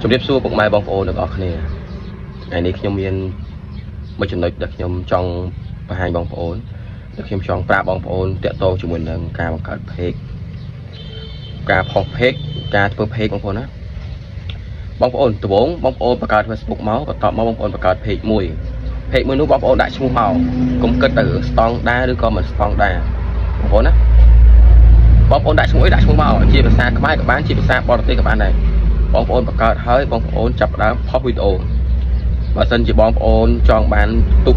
ជំរាបសួរពុកម៉ែបងប្អូនទាំងអស់គ្នាថ្ងៃនេះខ្ញុំមានមួយចំណុចដែលខ្ញុំចង់បង្ហាញបងប្អូនដែលខ្ញុំចង់ប្រាប់បងប្អូនតាក់ទងជាមួយនឹងការបង្កើត page ការផុស page ការធ្វើ page បងប្អូនណាបងប្អូនដំបូងបងប្អូនបង្កើត Facebook មកបន្ទាប់មកបងប្អូនបង្កើត page មួយ page មួយនោះបងប្អូនដាក់ឈ្មោះមកកុំគិតទៅរឿងស្តង់ដាឬក៏មិនស្តង់ដាបងប្អូនណាបងប្អូនដាក់ឈ្មោះអីដាក់ឈ្មោះមកជាភាសាខ្មែរក៏បានជាភាសាបរទេសក៏បានដែរ បងប្អូនបង្កើតហើយបងប្អូនចាប់ផ្ដើមផុសវីដេអូបើសិនជាបងប្អូនចង់បានទុក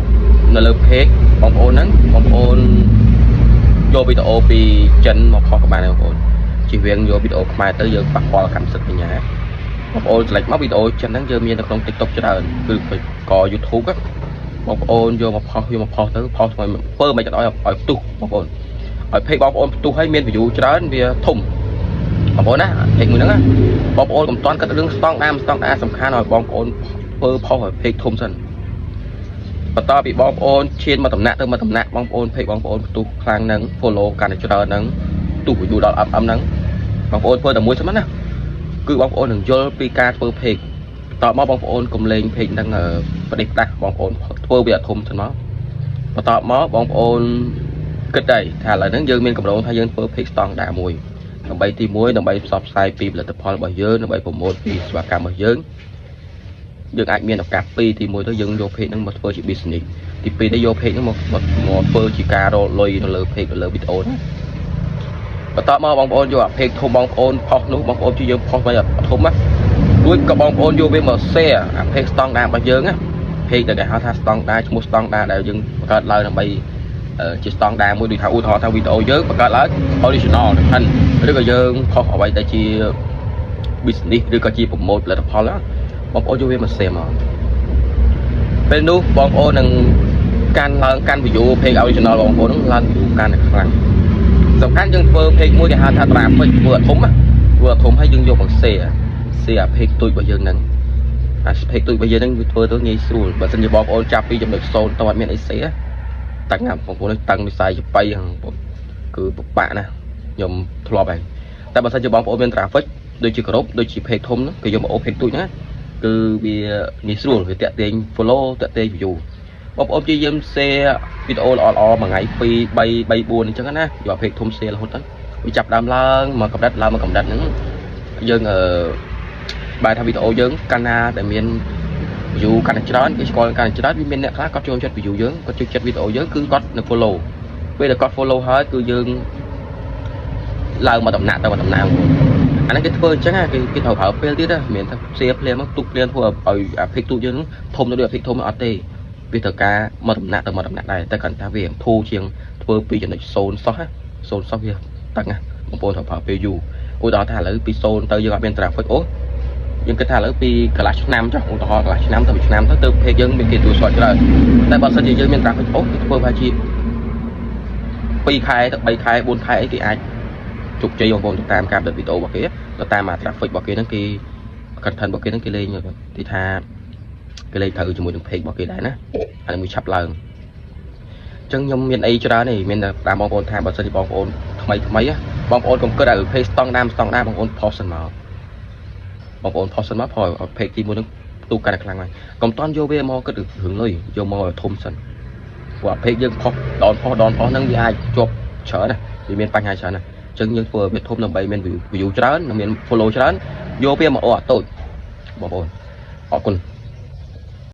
នៅលើ page បងប្អូនហ្នឹងបងប្អូនយកវីដេអូពីចិនមកផុសក៏បានដែរបងប្អូនជៀសវាងយកវីដេអូខ្មែរទៅយើងប៉ះពាល់កម្មសិទ្ធិបញ្ញាបងប្អូន select មកវីដេអូចិនហ្នឹងយើងមាននៅក្នុង TikTok ច្រើនគឺក៏ YouTube ហ្នឹងបងប្អូនយកមកផុសយកមកផុសទៅផុសធ្វើធ្វើមិនក៏ដោយឲ្យផ្ទុះបងប្អូនឲ្យ page បងប្អូនផ្ទុះឲ្យមាន view ច្រើនវាធំបងប្អូនណា page មួយហ្នឹងណា បងប្អូនកុំតាន់គិតរឿងស្តង់ដាស្តង់ដាសំខាន់ឲ្យបងប្អូនធ្វើផុសឲ្យ page ធំសិនបន្តពីបងប្អូនឈានមកតំណាក់ទៅមកតំណាក់បងប្អូន page បងប្អូនផ្ទុះខ្លាំងហ្នឹង follow កាន់តែច្រើនហ្នឹងផ្ទុះ view ដល់ MM ហ្នឹងបងប្អូនធ្វើតែមួយសិនណាគឺបងប្អូននឹងយល់ពីការធ្វើ page បន្តមកបងប្អូនកុំលេង page ហ្នឹងប្រដេសផ្ដាស់បងប្អូនធ្វើវាធំសិនមកបន្តមកបងប្អូនគិតដែរថាឥឡូវហ្នឹងយើងមានកម្រងថាយើងធ្វើ page ស្តង់ដាមួយ ដើម្បីទី1ដើម្បីផ្សព្វផ្សាយពីផលិតផលរបស់យើងដើម្បីpromote ពីសេវាកម្មរបស់យើងយើងអាចមានឱកាសពីរទី1ទៅយើងយក page ហ្នឹងមកធ្វើជា business ទី2ទៅយក page ហ្នឹងមកមកធ្វើជាការរកលុយនៅលើ page នៅលើវីដេអូហ្នឹងបន្ទាប់មកបងប្អូនយកអា page ធំបងប្អូនផុសនោះបងប្អូនជួយយើងផុសមកធំណារួចក៏បងប្អូនយកវាមក share អា page ស្តង់ដារបស់យើងណា page ដែលគេហៅថាស្តង់ដាឈ្មោះស្តង់ដាដែលយើងបង្កើតឡើងដើម្បីជាស្តង់ដាមួយដូចថាឧទាហរណ៍ថាវីដេអូយើងបង្កើតឡើង original ហ្នឹងឬក៏យើងផុសអ្វីដែលជា business ឬក៏ជា promote ផលិតផលហ្នឹងបងប្អូនយកវាមក share មកពេលនោះបងប្អូននឹងកាន់ឡើងកាន់ view page original បងប្អូនហ្នឹងឡើង view កាន់តែខ្លាំងសំខាន់យើងធ្វើ page មួយគេហៅថា traffic ធ្វើឲ្យធំណាធ្វើឲ្យធំហើយយើងយកមក share share អា page ទូចរបស់យើងហ្នឹងអា page ទូចរបស់យើងហ្នឹងវាធ្វើទៅងាយស្រួលបើសិនជាបងប្អូនចាប់ពីចំណុច0ទៅអត់មានអី share តឹងបងប្អូនតឹងវិស័យចបៃហ្នឹងបងគឺពិបាកណាស់ខ្ញុំធ្លាប់ហើយតែបើសិនជាបងប្អូនមាន traffic ដូចជាគ្រប់ដូចជា page ធំហ្នឹងគេយកមកអូ page ទូចណាគឺវាងាយស្រួលវាតាក់ទាញ follow តាក់ទាញ view បងប្អូនព្យាយាម share វីដេអូល្អៗមួយថ្ងៃ2 3 3 4អញ្ចឹងណាយក page ធំ share រហូតទៅវាចាប់ដើមឡើងមកកម្រិតឡើងមកកម្រិតហ្នឹងយើងអឺបែរថាវីដេអូយើងកាលណាដែលមាន view កាន់តែច្រើនគេស្គាល់កាន់តែច្រើនវាមានអ្នកខ្លះគាត់ចូលចិត្ត view យើងគាត់ចូលចិត្តវីដេអូយើងគឺគាត់នៅ follow ពេលដែលគាត់ follow ហើយគឺយើងឡើងមកដំណាក់ទៅមកដំណាក់បងប្អូនអាហ្នឹងគេធ្វើអញ្ចឹងណាគេគេត្រូវប្រើពេលទៀតណាមិនមែនថា share ភ្លាមមកទុកភ្លាមធ្វើឲ្យអា page ទូចយើងធំទៅដូចអា page ធំអត់ទេវាត្រូវការមកដំណាក់ទៅមកដំណាក់ដែរតែគាត់ថាវាធូរជាងធ្វើពីចំណុច0សោះណា0សោះវាតឹងណាបងប្អូនត្រូវប្រើពេលយូរឧទាហរណ៍ថាឥឡូវពី0ទៅយើងអត់មាន traffic អូយើងគិតថាឥឡូវពីកន្លះឆ្នាំចុះឧទាហរណ៍កន្លះឆ្នាំទៅមួយឆ្នាំទៅទៅ page យើងមានគេទទួលស្គាល់ច្រើនតែបើសិនជាយើងមាន traffic អូគេធ្វើប្រហែលជា2ខែទៅ3ខែ4ខែអីគេអាចជោគជ័យបងប្អូនទៅតាមការផលិតវីដេអូរបស់គេទៅតាមអា traffic របស់គេហ្នឹងគេ content របស់គេហ្នឹងគេលេងទីថាគេលេងត្រូវជាមួយនឹង page របស់គេដែរណាអានេះមួយឆាប់ឡើងអញ្ចឹងខ្ញុំមានអីច្រើនទេមានតែតាមបងប្អូនថាបើសិនជាបងប្អូនថ្មីថ្មីបងប្អូនកុំគិតឲ្យ page ស្តង់ដាស្តង់ដាបងប្អូនផុសសិនមកបងប្អូនផុសសិនមកផុសឲ្យ page ទី1ហ្នឹងផ្ទុះកាន់តែខ្លាំងហើយកុំតន់យកវាមកគិតរឿងលុយយកមកឲ្យធំសិនព្រោះអា page យើងផុសដនផុសដនផុសហ្នឹងវាអាចជាប់ច្រើនណាវាមានបញ្ហាច្រើនណាអញ្ចឹងយើងធ្វើឲ្យវាធំដើម្បីមាន view ច្រើននិងមាន follow ច្រើនយកវាមកអូអាតូចបងប្អូនអរគុណ។